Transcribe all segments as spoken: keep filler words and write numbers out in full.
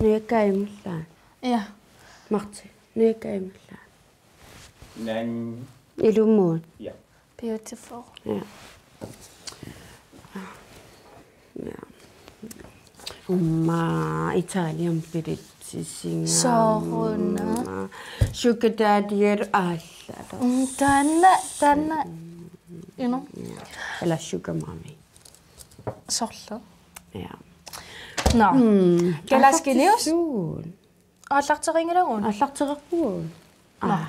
Nujakka ajunngilaq. Ja. Marti, nujakka ajunngilaq. Nang. Ilumut. Ja. Beautiful. Ja. Ja. Umma Italian pilitsisinga. Sooruna. Sugar daddy alla. Mm, taanna, taanna. You know? Ja. Eller sugar mommy. Soorlu. Ja. Nå. Mm. Kalaskinius? Aallartissiuun. Aallarterinngilagut? Aallartereerpugut. Nå. Aa.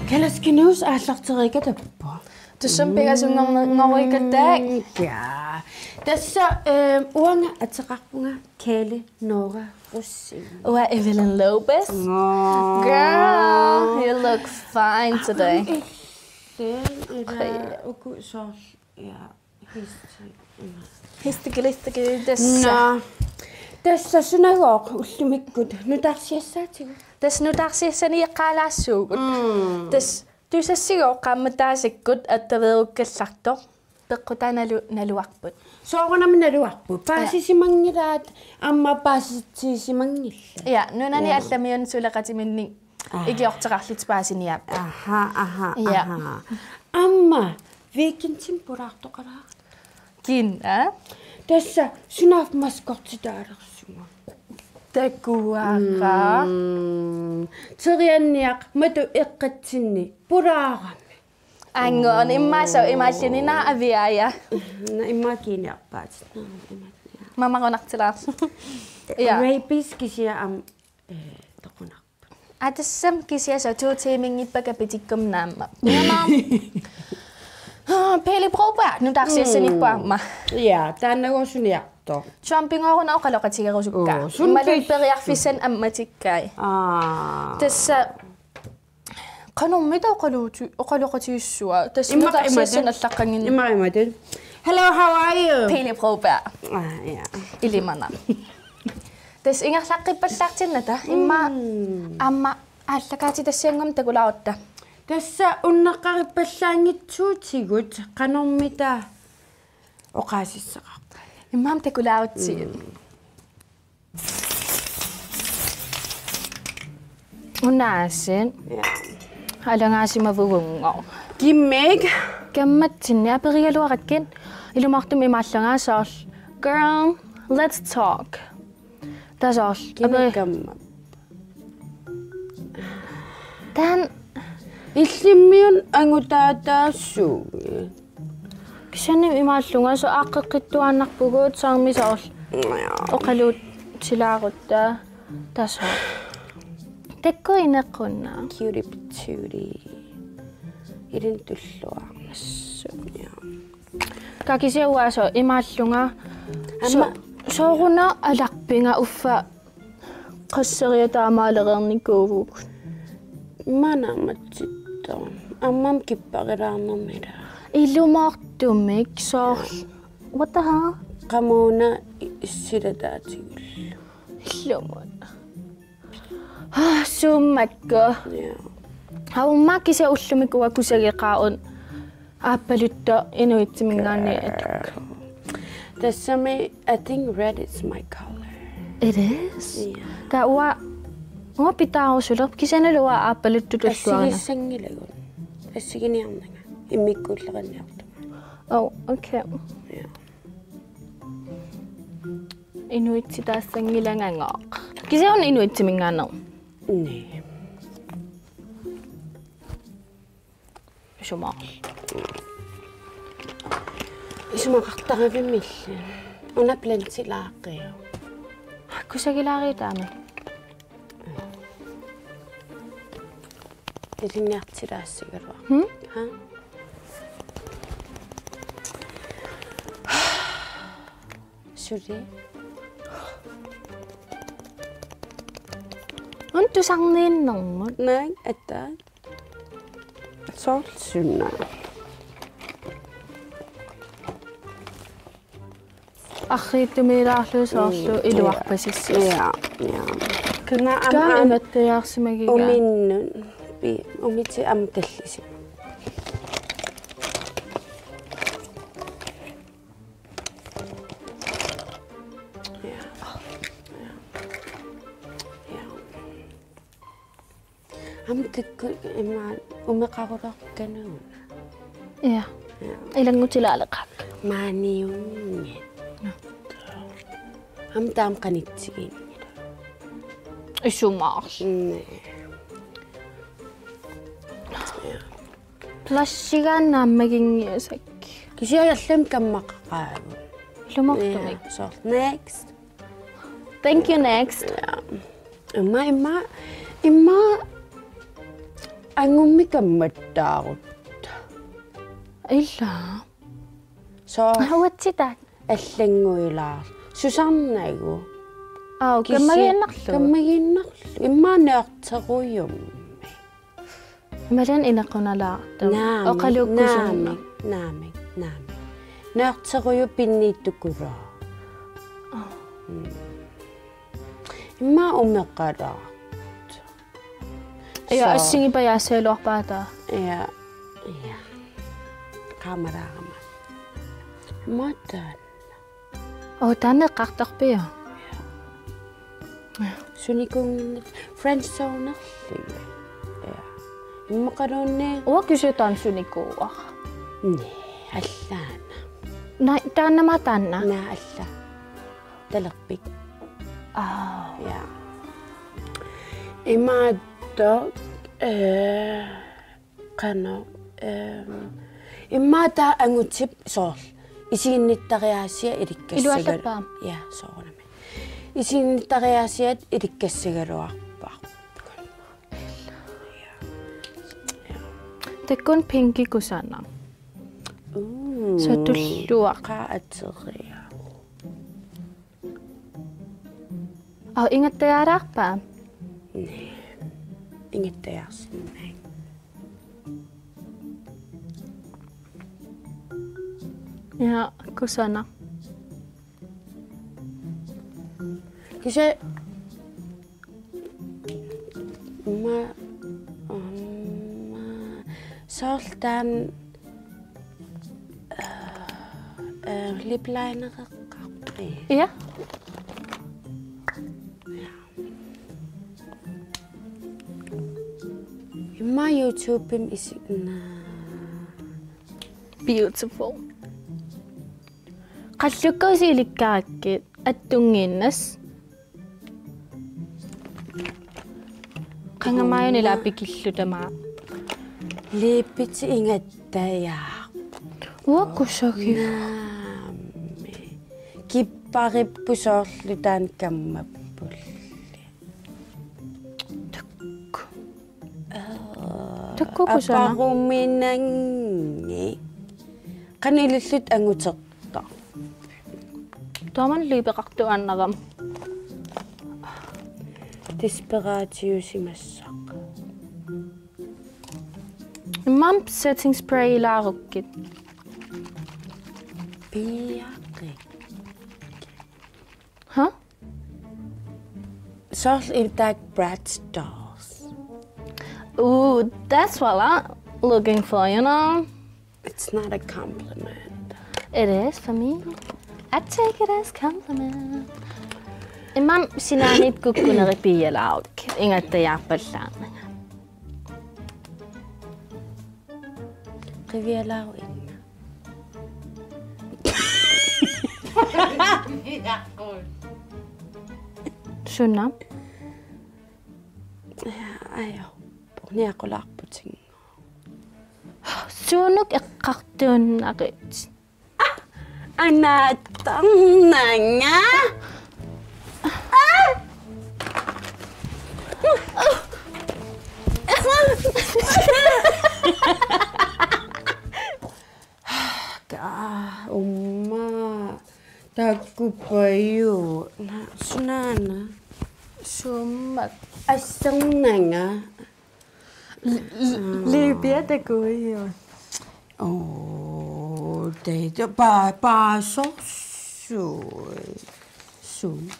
Kalaskinius aallarteriikatappoq. Tassami pingasunngorneqarikattaa. Mm, ja. Tassa, øhm, uanga ateqarpunga Kelly Nora Rosing. Uanga Evelyn Lopez. Ngoo. Girl, you look fine today. Aa, ila uku soorlu, ja, histi. Histi, histi, tassa. Nå. Tassa sunagooq ullumikkut nutaarsiassaatigut? Tassa nutaarsiassani eqqaalaassuugut. Mm. Tassa tusassigooq qaammataasakkut attaveerukkallartoq. Peqqutaa nalu-, naluarput. Soorunami naluarput. Ja. Paasisimanngilaat aamma paasitsisimanngillat. Ja, nunani, ja, allamiunut suleqatiminnik, aa, ikiorteqarlutik paasiniaapput. Aha, aha, ja, aha. Aamma weekendimi pulaartoqalaartoq. Kiinaa? Tassa sunaaffa maskotitaalersunga. Takuara. Mm. Terianniaq matu eqqatsinni pulaarami. Angoon immaqa sooq imaalluni naa aviaja. Naa immaqa kiiniarpaat. Naa immaqa. Mamarunartilaarsu. Ja. Rabies kisianni aamma, eh, toqunarpoq. Aa, tassami kisianni sooq to tiiminngippakkit pitikkum naamma. Nunaa. Aa, Pele Broberg, nutaarsiassaniippoq aamma. Mm. Ja, taanna goosuniartoq. Trumpigooruna oqaloqatigerusukkaa. Oo, suna immaluunniit pis- periarfissanik ammatikkai. Aa. Tassa qanormita oqaluuti-, oqaloqatigissuat. Tassa immaqa nutaarsiassani imatut allaqqanngin-. Immaqa imatut. Hello, how are you? Pele Broberg. Aa, ja. Ilimana. Tassa ingerlaqqippallaartinnata. Immaqa, mm, aamma aallakaatitassiannguamik takulaarutta. Tassa unneqqarippallaanngitsuutigut qanormita oqaasissaqarpa. Immaqa aamma takulaarutsigit. Mm. Unaasiit. Ja. Alangaasimavugugooq. Kimmik? Kammatsinni aperigaluarakkit ilumoortumik imaallunga soorlu. Girl, let's talk. Tassa soorlu. Kimmik aperi-, kamma? Taanna illimmiunut angutaataassuugit. Kisianni imaallunga sooq aaqqeqqittuaannarpugut saarmi soorlu. Ja. Oqaluutilaarutta tassa. Takuinequnna. Cutie patootie. Ilinnut tulluarnissaq. Ja. Ka kisianni uanga sooq imaallunga. Aamma. So-, sooruna alarpinga uffa qasseriarluta taamaalereernikuuvugut. Immaqa naammatsittoq. Aamma kipparilaarnermi ilaa. Ilumoortumik soorlu. What the hell? Qamuuna i-, issilataatigut. Illumut. Aa, suummikku. Ja. Aamma kisianni ullumikkut uanga kusageqaara una aappaluttoq inuitsiminngaanniit atukka. Tassami, I think red is my color. It is? Ja. Ka uanga, uanga pitaarusulerpoq kisianni uanga aappaluttutulluarna. Assigissanngilagut. Assiginiarnanga. Immikkuullerinniartunga. Oh, okay. Ja. Inuitsitaassanngilanngagooq. Kisianni inuitsiminngaanneersoq. Naa. Isuma. Isumaqartarivimmi illit. Una blendilaaqqiuk. Kusagilaariuk taama. Ilinniartilaassagaluaq. Hmm? Ha? Suli. Una tusarniinnermut. Naak, ataa. Soorlu suna. Arriitsumiilaarlugu soorlu Mm, iluarpasissasoq. Ja, ja. Kana am-, Kaa am-, imattajaarsimagigaa. Uminnut, pi-, umitit aamma tallisimavoq. Ja. Ja. Ja. Aamma taakku ima umeqarulorkana una. Ja. Ja. Ilanngutilaaleqaakka. Maaniunngilaq. Ja. Aamma taama qanitsiginngilaq. Isumaarluni. Mm. Ja. Blushigaa naammaginngiusakka. Kisianni allamik kammaqaqaagut. Ilumortumik. Ja, soorlu next. Thank you, next. Ja. Immaqa, immaqa, immaqa angummik kammattaarutta. Ila. Soorlu Uatsitaat. Allannguilaarlugit. Susannagu. Aa, kisianni kammagiinnarlugu. Kammagiinnarlugu. Immaqa nørterujummi. Imaluunniit inequnalaartumik. Naamik, oqalukkusunneq. Naamik, naamik, naamik. Nørterujuk pinniittukulaaq. Aa. Mm. Immaqa umeqalaartut. Ja, soo. Assigiipajaassaagaluarpaataa. Ja, ja. Kaamalaarama. Matan. Oo, taanna eqqartorpiuk? Sunikuunnginnatta French soonerlugit. Ja. Immaqaluunniit. Uanga kisianni taanna sunikuuara. Naa, allaana. Naa, taannama taanna? Naa, alla. Talerpik. Aa. Ja. Imaattoq, eh, Qanoq, ehm, immaqa taava angutip soorlu. Isiginnittariaasiat ilikkassagaluarput. Iluallappaa? Ja, soorunami. Isiginnittariaasiat ilikkassagaluarput. Takkun pinki kusanaq. Uu. Soorlu tulluaq. Qaa ateriaq. Aa, ingattajaalaarpa? Naa. Ingattajaarsinnaanngilara. Ja, kusanaq. Kisianni ma, ma, soorlu taanna, eh, eh, lip linereqqaarpit? Ja. Immaqa YouTubemi isi-, naa. Beautiful. Qallukkaasi ilikkarakkit attunngiinnassat. Qangamajuni ila pikilluta tamaat. Liipit ingattajaarput. Uagut kusagit. Naamik. Kipparipput soorlu taanna kammappulli. Takku. Aa, takku kusanaq. Aparuminanngilaq. Qanoq ilillutit angutertarpit? Tamanna liipeqartuaannarama. Desperatiusimassaq. Immaqa setting spray ilaarukkit. Piiaqi. Huh? Source intact Bratz dolls. Ooh, that's what I'm looking for, you know? It's not a compliment. It is for me. I take it as compliment. Immaqa sinaanit kukkunerit piialaaruk. Ingattajaarpallaarnanga. Qivialaaruk inna. Suna? Ajo, puniaqulaarputinngooq. Suunuk eqqartuunnarit? Anaattarnanga. Kaa, umma. Takkupaju. Na, sunaana. Summat. Assernanga. L-, l-, liipia takuju. Oo, teito pa-, paasorsuaq. Suu-, sum-.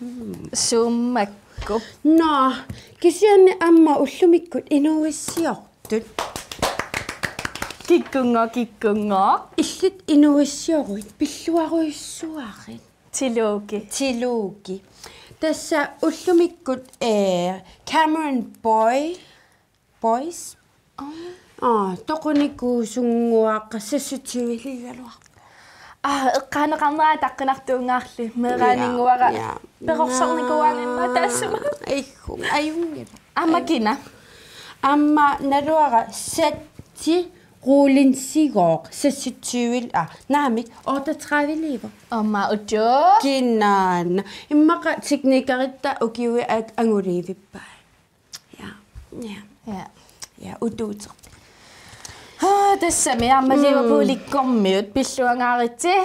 Summakku. Nå, kisianni aamma ullumikkut inuuissiortut. Kikkunnguaq, kikkunnguaq. Illit inuuissioruit pilluarujussuarit. Tillugi. Tillugi. Tassa ullumikkut, eh, Cameron Boy. Boys. Aa, toqunikuusunnguaq seksogtyveliigaluarpoq. Aa, eqqaaneqarnera ataqqinartuungaarli. Meeraaninnguara. Ja, ja. Perorsarnikuuaannginnama taassuma. Iggu, ajunngilaq. Aamma kina? Aamma naluara Satti Ruulinsigooq seksogtyve, aa, naamik otteogtrediveliivoq. Aamma utu. Kinaana. Immaqa teknikeritta ukiuit angulivippai. Ja. Ja. Ja. Ja, utuuteq. Haa, tassami aamma Liverpoolikkormiut pilluangaaritsi.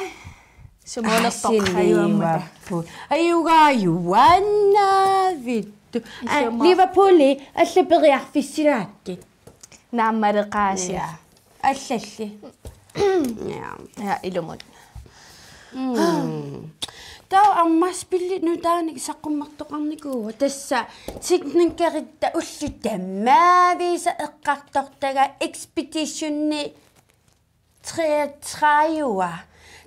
Sumuunerpoq ajuammata. Liverpool. Ajugaajuannaavittu. Aa, isuma. Liverpooli alla periarfissilaakkit. Naammaleqaasi. Ja. Allalli. Ja. Ja, ilumut. Mm. Taava aamma spillit nutaanik saqqummertoqarnikuuvoq. Tassa teknikeritta ullut tamaaviisa eqqartortagaat Expedition treogtredive.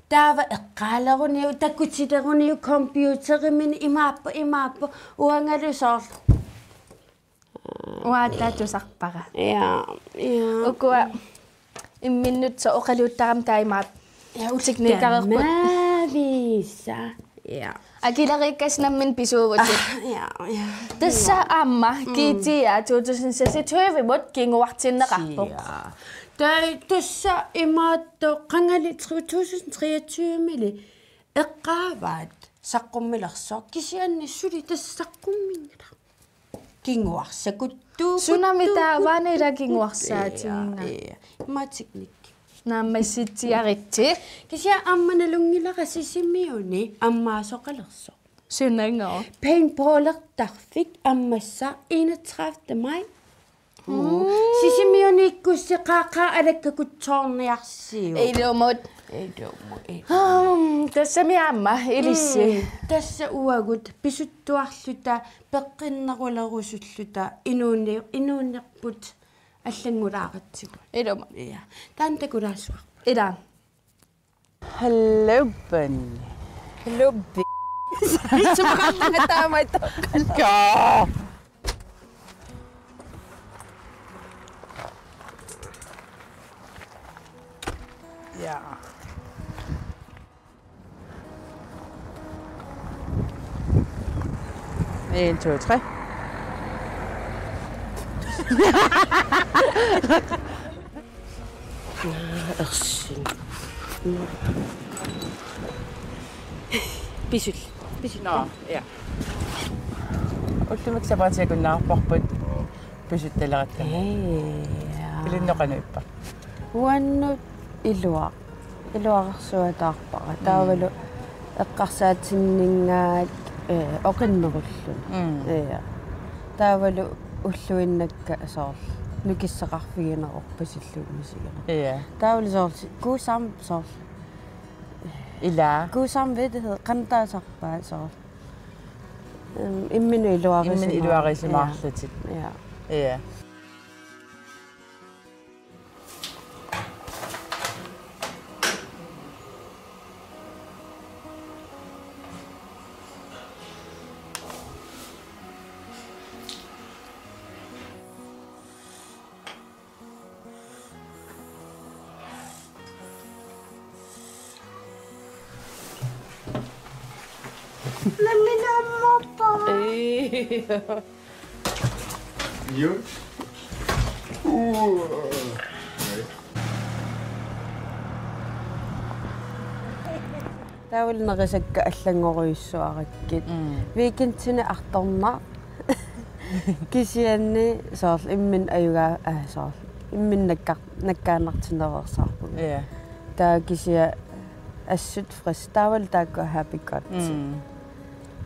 Taava eqqaaleruniuk, takutileruniuk computerimini imaappoq, imaappoq, uangalu soorlu. Uanga tusarpara. Ja, ja. Ukua imminnut soorlu oqaluuttarami taamaappoq. Ja, teknikererput. Tamaaviisa. Ja. Akileriikkaasi nammineq pisuuvutit. Ah, ja, ja. Tassa aamma, mm, G T A to tusind seksogtyve-mut kinguartinneqarpoq. Ja. Ta-, tassa imaattoq qangali to tusind treogtyve-mili eqqaavaat saqqummilersoq, kisianni suli tassa saqqummiunngilaq. Kinguarsakuttuukkut. Sunami taavaana ila kinguarsaatiginnga. Ja, ja. Ima teknik. Naammassitsiaritsi. Kisianni aamma nalunngilara Sisimiuni ammaasoqalersoq. Sunanngooq? Paintballertarfik ammassaaq enogtredivte maj. Mm. Sisimiuniikkussi qaaqqa alakkakutsoorniarsiuk. Ilumut. Ilumut, ilumut. Aam, tassami aamma, ilissi. Mm. Tassa uagut pisuttuarluta, peqqinnerulerusulluta, inuuni-, inuunerput allanngulaaratsigu. Ilumut. Ja. Taanna takulaassuarput. Ila. Hello, Bunny. Hello, b-. Isumaqarlunga taamaattoq. Kaa. Ja. En, to, tre. Ersin. Pisul. Pisul. Nå, ja. Ullumikkut sapaatip-akunnera aamma pisuttalerattarami. Ee, ja. Ilinnut qanoq ippa? Uannut iluaq. Iluarsuataarpara. Mm. Taavalu eqqarsaatinninngaanniit, ee, oqinnerulluni. Mm. Ja. Taavalu ulluinnakka soorlu nukissaqarfigineq orpasillugu misigineq. Ja. Taavalu soorlu si-, kuusam soorlu. Ila. Kuusam ved det hed, qantaasarpaa soorlu. Em, imminut iluarisi-. Imminut iluarisimaarlutit. Ja. Ja. Ee. Taavalu nerisakka allanngorujussuarakkit. Mm. Weekendini artornaq. Kisianni soorlu imminut ajugaa-, aa, soorlu imminut nakka-, nakkaannartinnereersaarpugut. Ja. Taava kisianni assut frisk, taavalu taakku happy cut. Mm.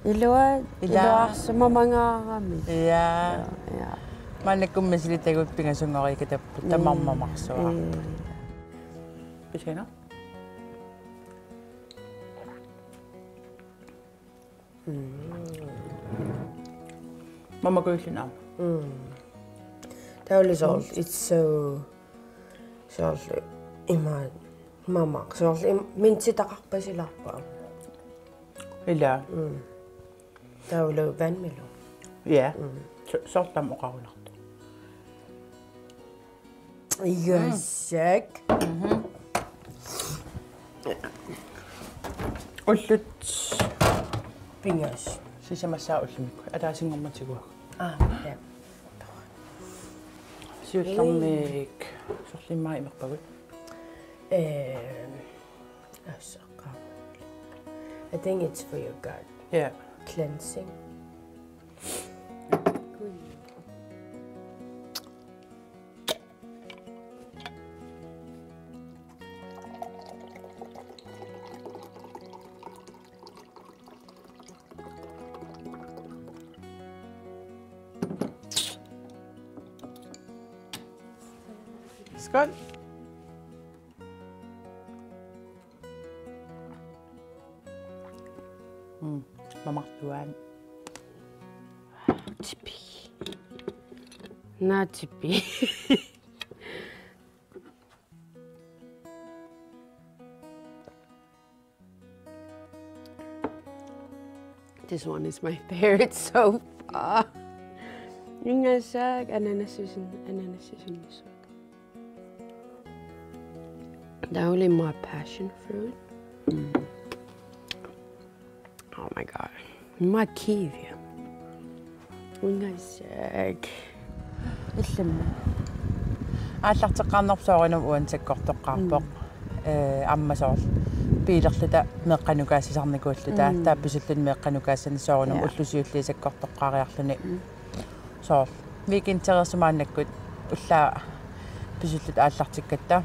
Ilua-, ila-. Iluarsimamangaarami. Ja. Ja, ja. Maannakkut misilittagut pingasunngoriikatapput. Mm. Tamarmik mamarsuaq. Ja. Pisianaq? Mamakujulluni aamma. Taava soorlu, it's so, soorlu ima mamaq, soorlu im-, mintitaqarpasilaarpoq. Ila. Taavalu vandmelon. Ja. So-, soorlu aamma oqarunartoq. Yes. Ullut pingas. Sisamassaat ullumikkut. Ataasinngormat tiguagut. Aa, ja. Siullermik soorlu immaqa imerpagut. Ehm, assaqqa. I think it's for your gut. Ja. Cleansing. Skål. Mm, mamartuaan. Tipi. Naa tipi. This one is my favorite so far. Ingasak, ananassusun, ananassusunnissuaq. That really my passion fruit. Mm. Oh my God. My kiwi. Ingasak. Illimmi. Aallarteqqaarnerput soorunami uani sakkortoqqaarpoq. Mm. Eh, aamma soorlu biilerluta meeqqanukaassisarnikuulluta, mm, taava pisulluni meeqqanukaassani soorunami, ja, ullut siulliit sakkortoqqaariarluni. Mm. Soorlu weekendereersut maannakkut ullaaq pisulluta aallartikkatta.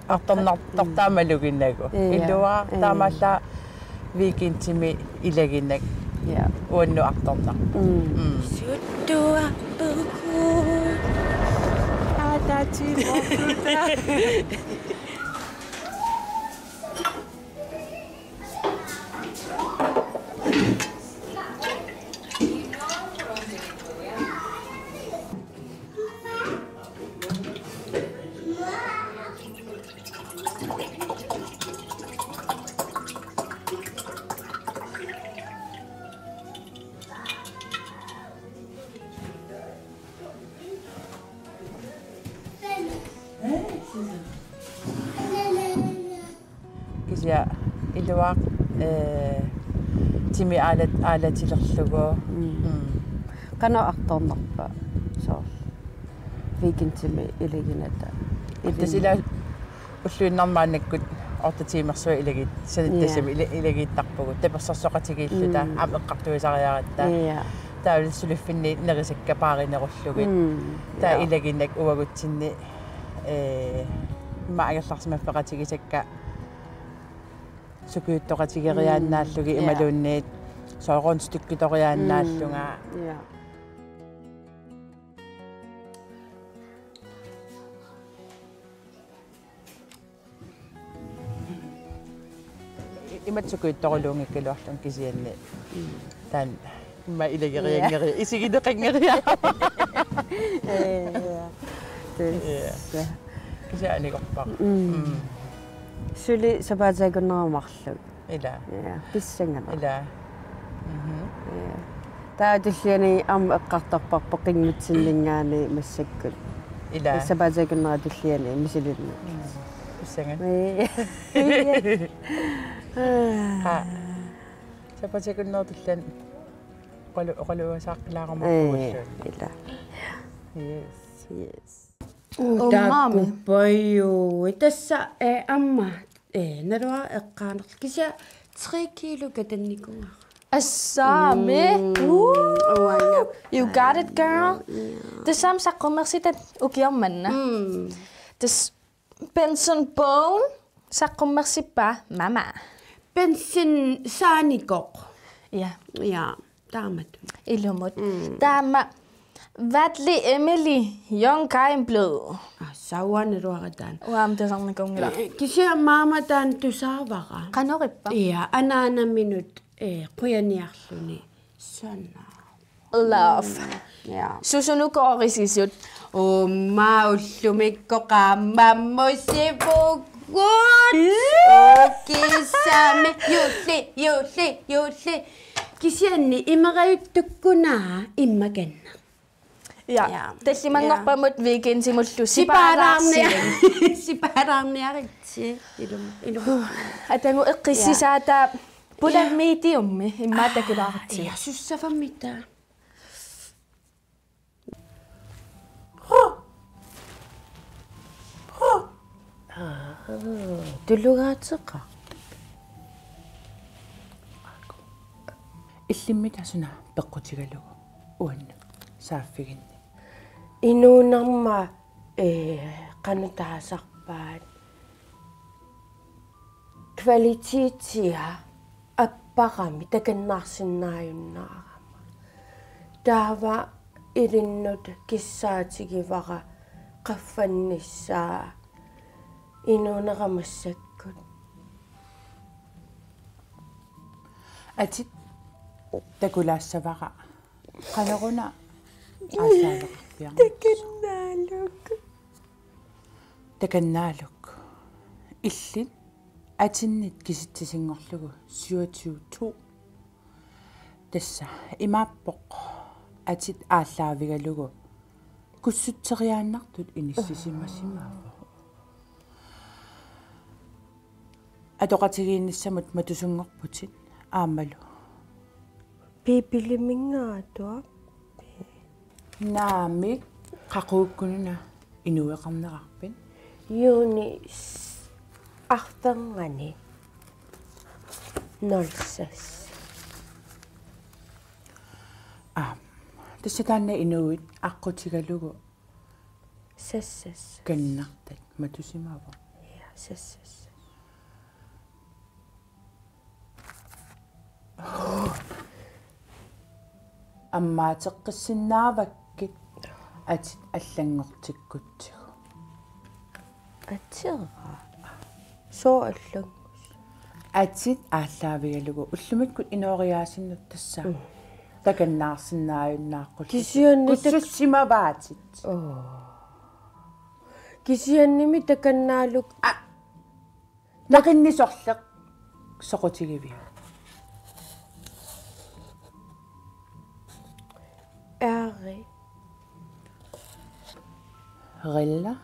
Artornartortaa, mm, maluginnagu. Ja. Iluaa, ja, taamaallaat weekendimi ilaginak. Ja. Uannut artornarpoq. Mm. Mm. Suttuarpugut. Ataatsimooqqutaa. Kisianni iluaq, eh, timi aalat-, aalatilerlugu. Mm. Mm. Qanoq artornerpa soorlu weekendimi ilaginata? Tassa ila ulluinnarni maannakkut otte timersuaq ilagit-, sanitassamik, ja, ila-, ilagiittarpugut. Tapersersoqatigiilluta, mm, aamma eqqartuisariaratta. Ja. Taavalu suliffinni nerisakka paarinerullugit. Mm. Taava, ja, ilaginak uagutsinni, eh, immaqa angerlarsimaffeqatigisakka sukujuttoqatigeriaannaallugit, mm, ja, imaluunniit soorlu rundstykketoriaannaallunga. Mm. Ja. Imatut sukujuttoruluunngikkaluarlunga kisianni. Mm. Taanna immaqa ilagerianngeriarlugu. Ja. Isigineqanngeriarlugu. Ja, ja. Tassa. Ja. Kisianni anigorpara. Mm. Mm. Suli sapaatip akunnera marluk. Ila. Ja, pissanganaq. Ila. Mhm. Ja. Taava tulliani aamma eqqartorparput qinngutsinninngaanniit massakkut. Ila. Sapaatip akunnera tulliani misilinnut. Mm. Pissanganaq. Ja. Haa. Sapaatip akunnera tulliani oqalu-, oqaluasaaqqilaarumaarpugut. Ja, ila. Yes. Yes. Uu, uummaami. Taakkuupput. Tassa, eh, aamma, eh, naluara eqqaanerlu. Kisianni tre kilo katannikuuara. Assaami. Mm. Woo! Uanga. You got it, girl. Yeah. Tassami saqqummersitat ukioq manna. Mm. Tassa Benson Boone saqqummersippaa mama. Benson saanikoq. Ja. Ja. Taamatut. Ilumut. Mm. Taama Vatli Emily Young Keimblad. Aa, saavani luarataan. Uanga tusarnikuunngilaq. Eh, kisianni maama taanna tusaavara. Qanorippa? Ja, anaanaminut ee, qujaniarluni. Sana. Love. Ja. Susunukoorisisut. Uumma ullumikkut qaammammusivugut. Ii. Ukisami. Juulli, juulli, juulli. Kisianni imerajuttukkunaa immaqa. Ja. Ja. Tallimanngorpamut weekendimullu sipaalaarniaritsi. Sipaalaarniaritsi. Ilum, ilum. Atagu eqqissisaataa pulamiitiummi immaqa takulaartsi. Ja, sussaffammitaa. Aa, tulugaateqarpoq. Illimmi tasuna peqqutigalugu uannut saaffiginni. Inuunerma, ee, qanoq taasarpaat. Kvalitetia apparami takannaarsinnaajunnaarama. Taava ilinnut kissaatigivara qaffannissaa inuunera massakkut. Atit takulaassavara qanoruna aallaaveqarpiarnersoq. Takannaaluk. Takannaaluk. Illit atinnit kisitsisinngorlugu syvogtyve to. Tassa imaappoq atit aallaavigalugu kussutseriaannartut inissisimasimavoq. Atoqatigiinnissamut matusunngorputit aammalu. Biibiliminngaatuarpit? Naamik, qaqugukkut-una inueqarnerarpit? Juuni s-, arfernganni nul seks. Aa, tassa taanna inuit aqqutigalugu. Seks seks. Kannartat matusimavoq. Ja, seks seks. Ammaateqqissinnaavakkit atit allanngortikkutsigu. Atera. Sooq allanngortigisoq? Atit aallaavigalugu ullumikkut inooriaasinnut tassa. Mm. Takannaarsinnaajunnaaqqullugit. Kisianni tak- kussussimavaatit. Oo. Kisiannimi takannaaluk. Aa. Naqinni sorleq soqutigiviuk? Aari. Rilla,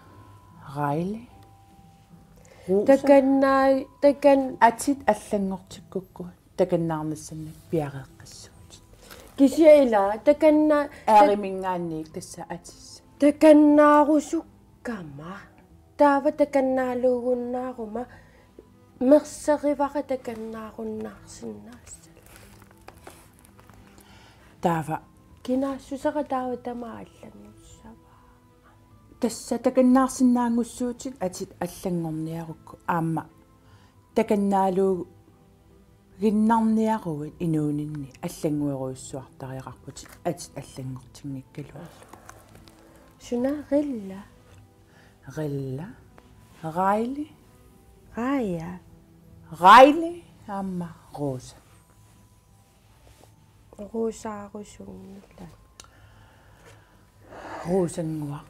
Raili, Rosa. Takanna-, takan- Atit allanngortikkukku takannaarnissannik piareeqqissuutit. Kisianni ila takanna-, tak- Aariminngaanniit tassa atissat. Takannaarusukkama. Taava takannaalugunnaaruma merserivara takannaarunnaarsinnaassallugu. Taava. Kinaassusera taava tamaat allanngussavaa? Tassa takannaarsinnaanngussuutit atit allanngorniarukku aamma takannaalu- ginnarniaruit inuuninni allannguerujussuartariaqarputit atit allanngortinngikkaluarlugit. Suna? Rilla. Rilla. Raili. Raja. Raili aamma Rosa. Rosaarusunngilaq. Rosannguaq.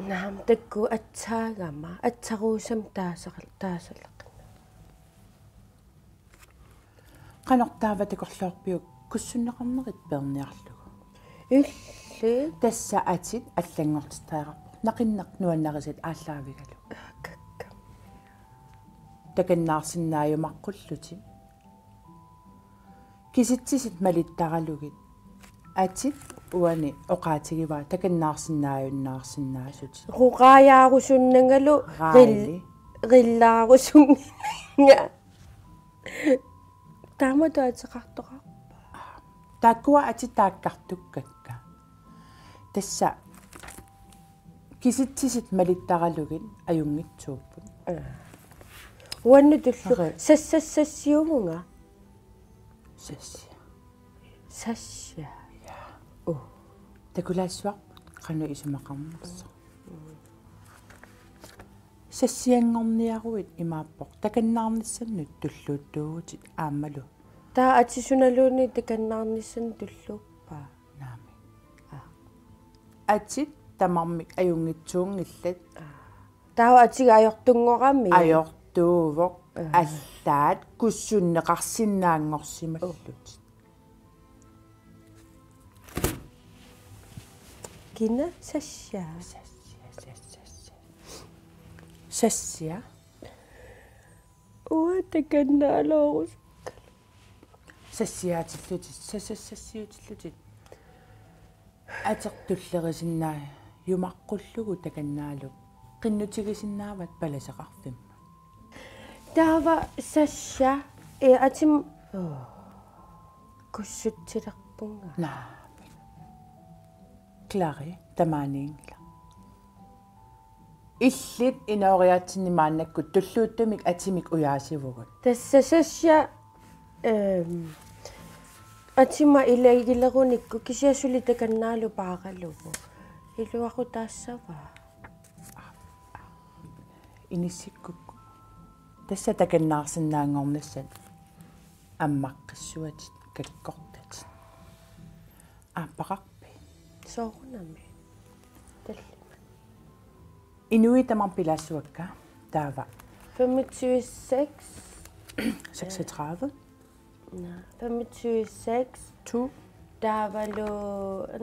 Naamik, takuuk aatsaagama, aatsaat Rosamik taasar-, taasaleqinga. Qanoq taava takorloorpiuk kussunneqarnerit peerniarlugu? Illit. Tassa atit allanngortittariaqarpoq. Naqinneq nuannarisat aallaavigalugu. Kakka. Takannaarsinnaajumaaqqullutit. Kisitsisit malittaralugit. Atit uani oqaatigivaa takannaarsinnaajunnaarsinnaasutit. Ru-, raajaarusunnangalu Raili. Ril-, rillaarusunnanga. Taamatut ateqartoqarpa? Taakkua atit taakkartukkakka. Tassa kisitsisit malittaralugit ajunngitsuupput. Aa. Uannut tullu. Aa. Sassassassiuvunga. Sassia. Sassia. Ja. Uh. Takulaassuarput qanoq isumaqarnersoq. Sassianngorniaruit imaappoq takannaarnissannut tulluuttuuvutit aammalu Taava atit sunaluunniit takannaarnissannik tulluuppaa? Naamik. Aa. Atit tamarmik ajunngitsuunngillat. Aa. Taava atiga ajortunngorami? Ajortuuvoq. Aa. Allaat kussunneqarsinnaanngorsimallutit. Kina? Sassia. Sassia, Sassia, Sassia. Sassia. Uanga takannaaloorus. Sassiaatillutit, sa-, sa-, sassiutillutit. Ateq tullerisinnaajumaqquullugu takannaalu. Qinnutigisinnaavat palaseqarfimmut. Taava Sassia, ee, atim-, oo, kussutsilerpunga. Naamik. Clary, tamaaniinngilaq. Illit inooriaatsinni maannakkut tulluuttumik atimik ujaasivugut. Tassa Sassia, ehm, atima ilagilerunikku kisianni suli takannaalu paaralugu. Iluaqutaassavaa. Inissikkukku. Tassa takannaarsinnaanngornissat ammaqqissuatit kakkortatit. Aappaqarpit? Soorunami. Tallimat. Inuit tamarmik pilaassuakka, taava. Femogtyve seks. Seksogtredive. Naa, femogtyve seks. To. Taavalu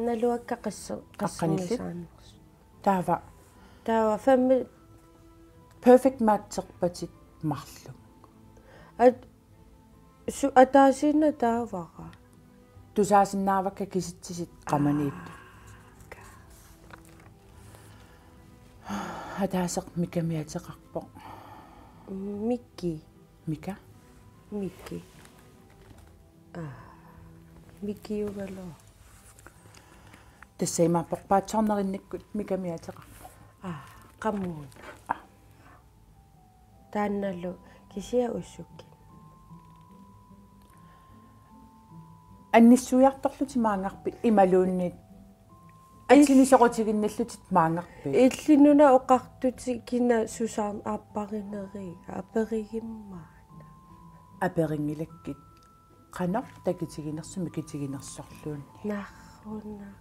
naluakka qasser-, qaqqanillit. Qassernisaanersoq. Taava. Taava fem-. Perfect matcherpatit marluk. At-, su-, ataasiinnaq taavara. Tusaasinnaavakka kisitsisit qamaniittut. Ataaseq Mikami ateqarpoq. Miki. Mika? Miki. Aa. Mikiugaluaq. Tassa imaappoq paatsoornerinnikkut Mikami ateqarpoq. Aa, qamuuna. Aa. Taannalu kisianni usukin. Annissuiartorlutit maanngarpit imaluunniit atsinik soqutiginnillutit maanngarpit? Illit nuna oqartutit kina Susanne aapparinerii aperigimmaana. Aperinngilakkit. Qanoq takitiginersoq mikitiginersorluunniit. Narrunaq.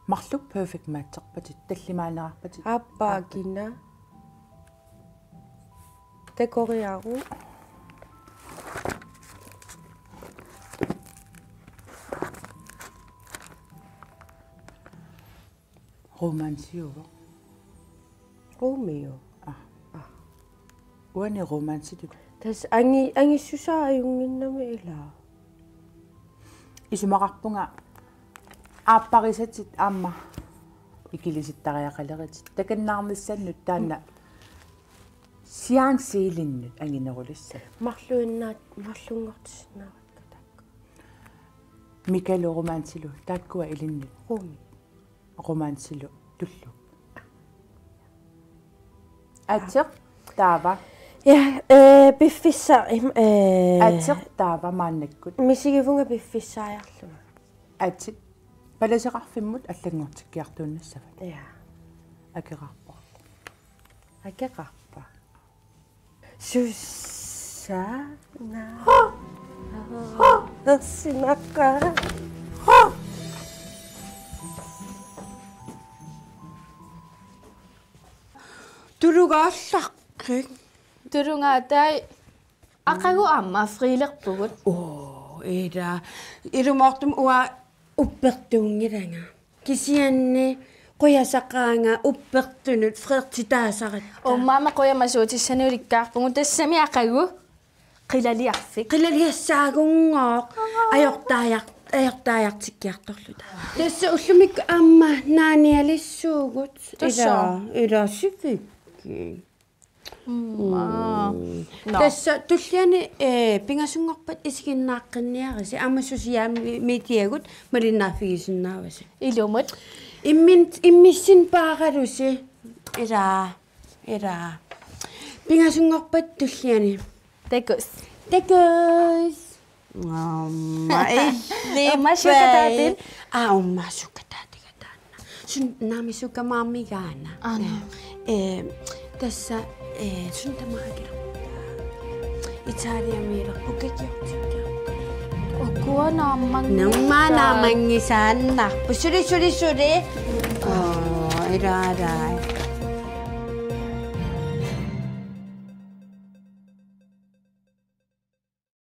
Marluk perfect matcherpatit, tallimaanerarpatit. Aappaa kina? Takoriaruk. Romanciuvoq. Romeo. Aa. Aa. Uani romancitut. Tassa angi-, angissusaa ajunnginnami ilaa. Isumaqarpunga aapparisatit aamma ikilisittariaqaleritit. Takannaarnissannut taanna siaansiilinnut anginerulissavat. Marluinnaat-, marlunngortissinnaavatit taakku. Mikalu romancilu taakkua ilinnut. Rumi. Romancilu tulluupput. Ateq taava. Ja, ee, piffissaq im-, ee. Ateq taava maannakkut. Misigivunga piffissaajarlunga. Atit palaseqarfimmut allanngortikkiartuinnassavat. Ja. Akeqarpoq. Akeqarpa? Susanna. Ersinaqaaq. Tulugaallaqqik. Tulugaatai aqagu aamma friilerpugut. Oo, ila. Ilumoortumik uanga uppertuunngilanga. Kisianni qujasaqaanga uppertunut freertitaasaratta. Uummaama qujamasuutissanik ulikkaarpugut tassami aqagu qilaliarfik. Qilaliassaagunngooq ajortaajar-, ajortaajartikkiartorluta. Tassa ullumikkut aamma naanialissuugut. Tassa. Ila, ila sivikki. Mm. Nå. Tassa tulliani, eh, pingasunngorpat isiginnaaqqinniarisi aamma susiaami-, miitiagut malinnaaffigisinnaavasi. Ilumut. Immin-, immissinnut paaralusi. Ila, ila. Pingasunngorpat tulliani. Takuss. Takuss. Aamma illit. Aamma sukkataatit. Aa, aamma sukkataatiga taanna. Suut naamik sukkamaarmigaana. Aana. Eh, eh, tassa, eh, suut tamaakira. Italiamiilerput kakiortikka. Ukua naammanngis-. Namma naammangisaannarpoq. Suli, suli, suli. Oo, ila, ila.